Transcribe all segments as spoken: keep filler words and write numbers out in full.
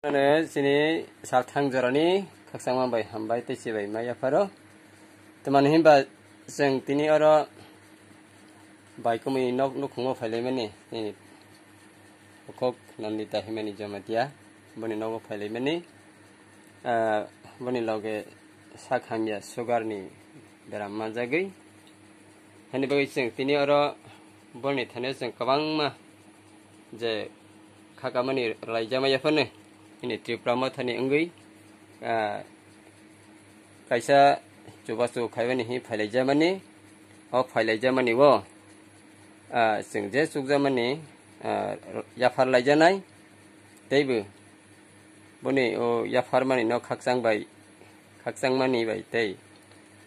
Ano chini salthang jorani khakchangma bai hambai tei chibai ma yapharo. Tamani hinba chwng tini oro bai kumui nok nukhungo phailaimani, nini ukhok Nandita himani Jamatia, boni nogo phailaimani. Ah, boni loge sak hamya sugar ni beram manjagwi. Hani bagwi chwng tini oro boni thani chwng kwbangma je khakamani rwlaijama yaphano hini Tripura mothani wngwi, ah, kaisa chubachu khaimani hi phailaijamani, o phailaijamani o, ah, chwng je chukjamani, ah, yaphar laijanai, teibo boni o yapharmani no khakchang bai, khakchangmani bai tei,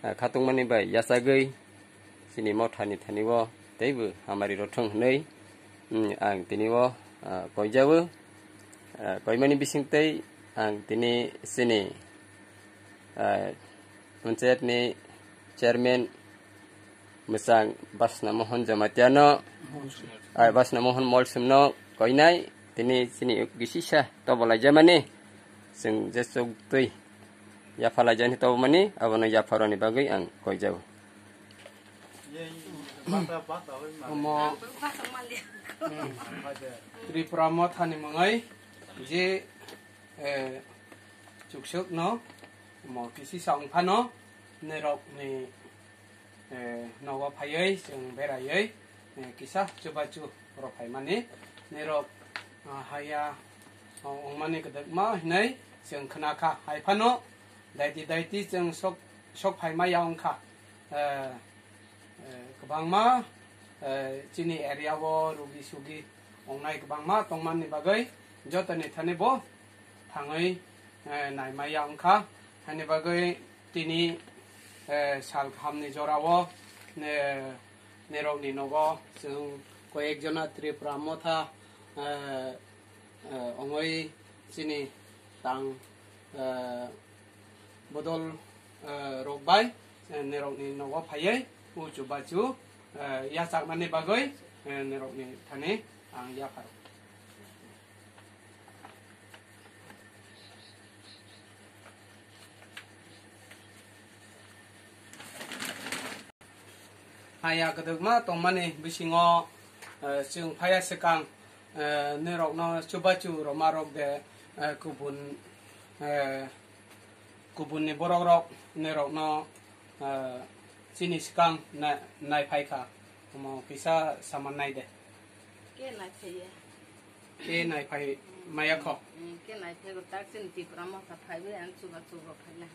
ah, khatungmani bai yachagwi chini mothani thani o teibo hamari rothwng hwnwi, mm, ang tini o, ah, koijao. Ah, koimani bising tei ang tini chini, ah, panchayat ni chairman mwchang Basna Mohan Jamatiano, ah, Basna Mohan Molsumno koinai tini chini gisisa tobolaijamani chwng je chuk twi yapha laijani tobomani, abono yapharoni bagwi ang koijao. Omo, mm, Tripura mothani mwngai je, eh, chuksukno omo kisisa wngphano norokni, eh, nogo phaiwi chwng beraiwi, eh, kisa chubachu rok phaimani norok, ah, haya, ah, wngmani kwdwkma hinwi chwng khwnakha. Haiphano daiti daiti chwng sok, sok phaima ya wngkha. Eh, eh, kwbangma, eh, chini area o rugi sugi wngnai kwbangma tongmani bagwi jotoni thani bo thangwi, eh, naimaya wngkha. Hani bagwi tini, eh, sal kahamni jorao, eh, norokni nogo chwng koyek jona Tripura motha, eh, eh, wngwi chini tang, eh, bodol, eh, rok bai, eh, norokni nogo phaiwi uchu bachu, eh, yachakmani bagwi, eh, norokni thani ang yapharo. Haya kwdwkma tongmani bisingo, eh, chwng phaiya swkang, eh, norokno chubachu rwma rok de, eh, kubun, eh, kubunni borok rok norokno, eh, chini swkang na-, naiphai kha. Omo kisa saman nai de. Ke naiphaiya. Ke naiphai maya kho. Mm, ke naiphai bo tak chini Tripura motha phaiwi ang chubachu rok phaina.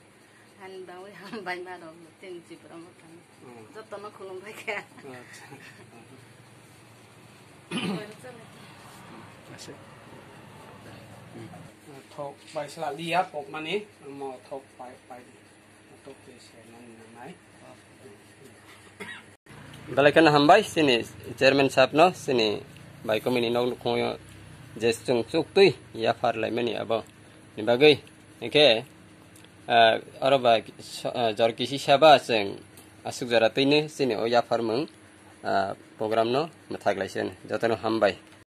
Ani bagwi hambai ma rok chini Tripura motha. Mm. Jotono khulumbai kha. Acha. Acha. Thok bai sla liya pokmani, mo thok pai, pai. Thok te se nang nangnai. Belai kheno hambai chini chairman sahab no, chini bai komini nok nukhungyo je chwng chuk twi yaphar laimani abo ni bagwi. Hingkhe, ah, oro ba so-, ah, jor kisi saba chwng aswk jora twino chini o yaphar mung, ah, program no mwthak lai seno. Jotono hambai.